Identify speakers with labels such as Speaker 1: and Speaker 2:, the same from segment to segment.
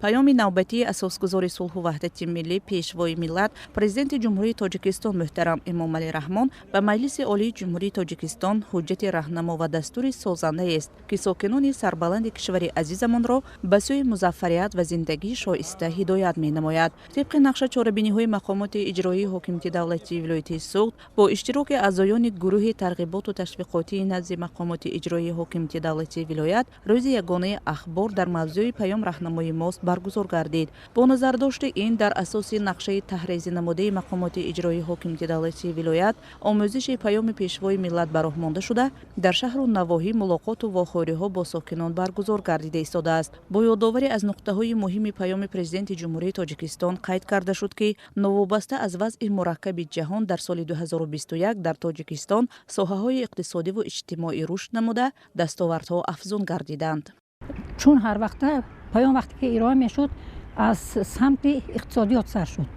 Speaker 1: Паёми навбатии Асосгузори сулҳу ваҳдати миллӣ, Пешвои миллат, Президенти Ҷумҳурии Тоҷикистон муҳтарам Эмомалӣ Раҳмон ба Маҷлиси Олии Ҷумҳурии Тоҷикистон ҳуҷҷати раҳнамо ва дастури созандаест, ки сокинони сарбаланди кишвари азизамонро ба сӯи музаффарият ва зиндагии шоиста ҳидоят менамояд. Тибқи нақша, чорабиниҳои мақомоти иҷроии ҳокимияти давлатии вилояти Суғд бо иштироки аъзоёни гурӯҳи тарғиботу ташвиқотии назди мақомоти иҷроии ҳокимияти давлатии вилоят рӯзи ягонаи ахбор дар мавзӯи «Паём раҳнамои мост» баргузор гардид. Бо назардошти ин, дар асоси нақшаи таҳрезинамудаи мақомоти иҷроии ҳокимияти давлатии вилоят омӯзиши паёми Пешвои миллат ба роҳ монда шуда, дар шаҳру навоҳӣ мулоқоту вохӯриҳо бо сокинон баргузор гардида истодааст. Бо ёдоварӣ аз нуқтаҳои муҳими паёми Президенти Ҷумҳурии Тоҷикистон қайд карда шуд, ки новобаста аз вазъи мураккаби ҷаҳон, дар соли 2021 дар Тоҷикистон соҳаҳои иқтисодиву иҷтимоӣ рушд намуда, дастовардҳо афзун гардиданд.
Speaker 2: Чун ҳар вақта паём вақте ки ироа мешуд, аз самти иқтисодиёт сар шуд.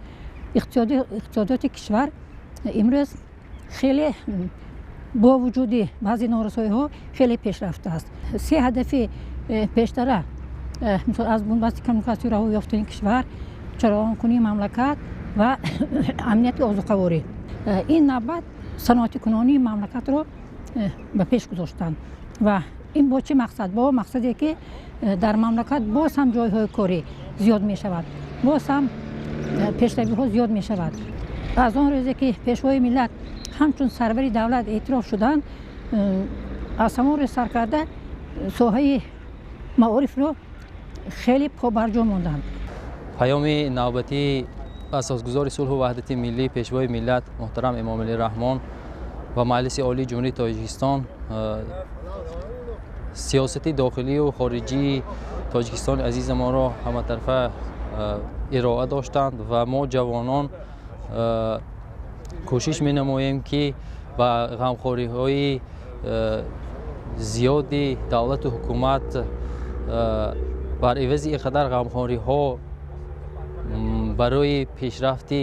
Speaker 2: Иқтисодиёти кишвар имрӯз хеле, бо вуҷуди баъзе норасоиҳо, хеле пешрафтааст. Се ҳадафи пештара, мисол, аз бунбасти коммуникатсию раҳо ёфтани кишвар, чароғонкунии мамлакат ва амнияти озуқаворӣ, ин навбат саноатикунонии мамлакатро ба пеш гузоштанд. Ва ин бо чӣ мақсад? Бо мақсаде ки дар мамлакат боз ҳам ҷойҳои корӣ зиёд мешавад, боз ҳам пешравиҳо зиёд мешавад. Аз он рӯзе ки Пешвои миллат ҳамчун сарвари давлат эътироф шуданд, аз ҳамон рӯз сар карда соҳаи маорифро хеле побарҷо монданд.
Speaker 3: Паёми навбатии Асосгузори сулҳу ваҳдати миллӣ, Пешвои миллат муҳтарам Эмомалӣ Раҳмон ва Маҷлиси Олии Ҷумҳурии Тоҷикистон сиёсати дохилию хориҷии Тоҷикистони азизамонро ҳаматарафа ироа доштанд ва мо, ҷавонон, кӯшиш менамоем, ки ба ғамхориҳои зиёди давлату ҳукумат, бар ивази ин қадар ғамхориҳо, барои пешрафти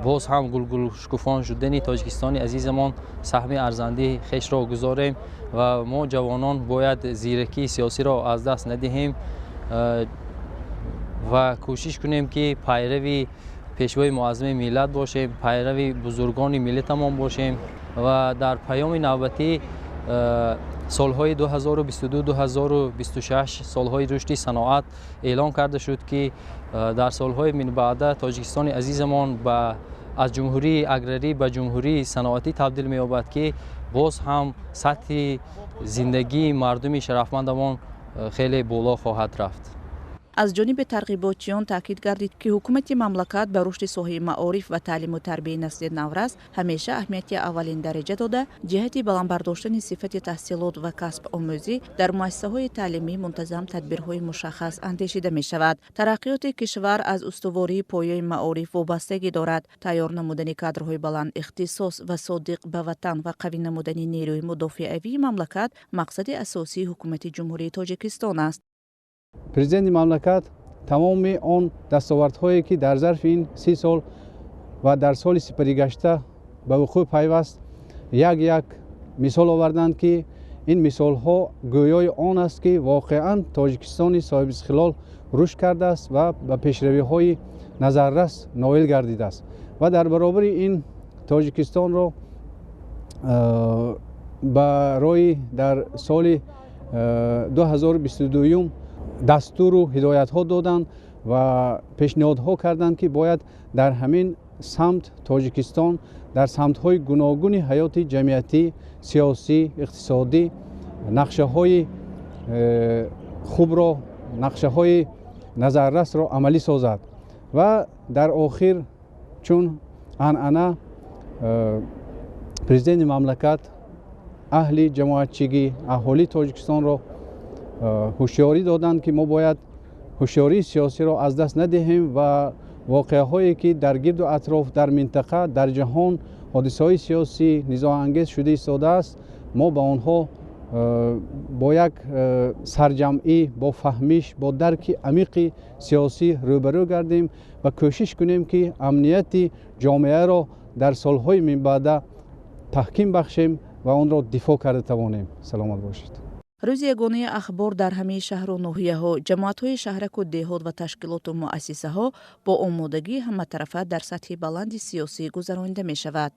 Speaker 3: боз ҳам гулгулшукуфон шудани Тоҷикистони азизамон саҳми арзандии хешро гузорем. Ва мо, ҷавонон, бояд зиракии сиёсиро аз даст надиҳем ва кӯшиш кунем, ки пайрави Пешвои муаззами миллат бошем, пайрави бузургони миллатамон бошем. Ва дар паёми навбатӣ солҳои 2022-2026 солҳои рушди саноат эълон карда шуд, ки дар солҳои минбаъда Тоҷикистони азизамон ба аз ҷумҳурии аграрӣ ба ҷумҳурии саноатӣ табдил меёбад, ки боз ҳам сатҳи зиндагии мардуми шарафмандамон хеле боло хоҳад рафт.
Speaker 1: Аз ҷониби тарғиботчиён таъкид гардид, ки ҳукумати мамлакат ба рушди соҳаи маориф ва таълиму тарбияи насли наврас ҳамеша аҳамияти аввалин дараҷа дода, ҷиҳати баланд бардоштани сифати таҳсилот ва касб-омӯзӣ дар муассисаҳои таълимӣ мунтазам тадбирҳои мушаххас андешида мешавад. Тараққиёти кишвар аз устувории пояи маориф вобастагӣ дорад. Тайёр намудани кадрҳои баланд ихтисос ва содиқ ба ватан ва қавӣ намудани нерӯи мудофиавии мамлакат мақсади асосии ҳукумати Ҷумҳурии Тоҷикистон аст.
Speaker 4: Президенти мамлакат тамоми он дастовардҳое, ки дар зарфи ин 30 сол ва дар соли сипаригашта ба вуқӯъ пайваст, як як мисол оварданд, ки ин мисолҳо гӯёи он аст, ки воқеан Тоҷикистони соҳибистиқлол рушд кардааст ва ба пешравиҳои назаррас ноил гардидааст. Ва дар баробари ин Тоҷикистонро барои дар соли 2022 дастуру ҳидоятҳо доданд ва пешниҳодҳо карданд, ки бояд дар ҳамин самт Тоҷикистон дар самтҳои гуногуни ҳаёти ҷамъиятӣ, сиёсӣ, иқтисодӣ нақшаҳои хубро, нақшаҳои назаррасро амалӣ созад. Ва дар охир, чун анъана, президенти мамлакат аҳли ҷамоатчигӣ, аҳолии Тоҷикистонро ҳушёрӣ доданд, ки мо бояд ҳушёрии сиёсиро аз даст надиҳем ва воқеаҳое, ки дар гирду атроф, дар минтақа, дар ҷаҳон ҳодисаҳои сиёсӣ низоангез шуда истодааст, мо ба онҳо бо як сарҷамъӣ, бо фаҳмиш, бо дарки амиқи сиёсӣ рӯбарӯ гардем ва кӯшиш кунем, ки амнияти ҷомеаро дар солҳои минбаъда таҳким бахшем ва онро дифоъ карда тавонем. Саломат бошед.
Speaker 1: Рӯзи ягонаи ахбор дар ҳамаи шаҳру ноҳияҳо, ҷамоатҳои шаҳраку деҳот ва ташкилоту муассисаҳо бо омодагии ҳаматарафа дар сатҳи баланди сиёсӣ гузаронида мешавад.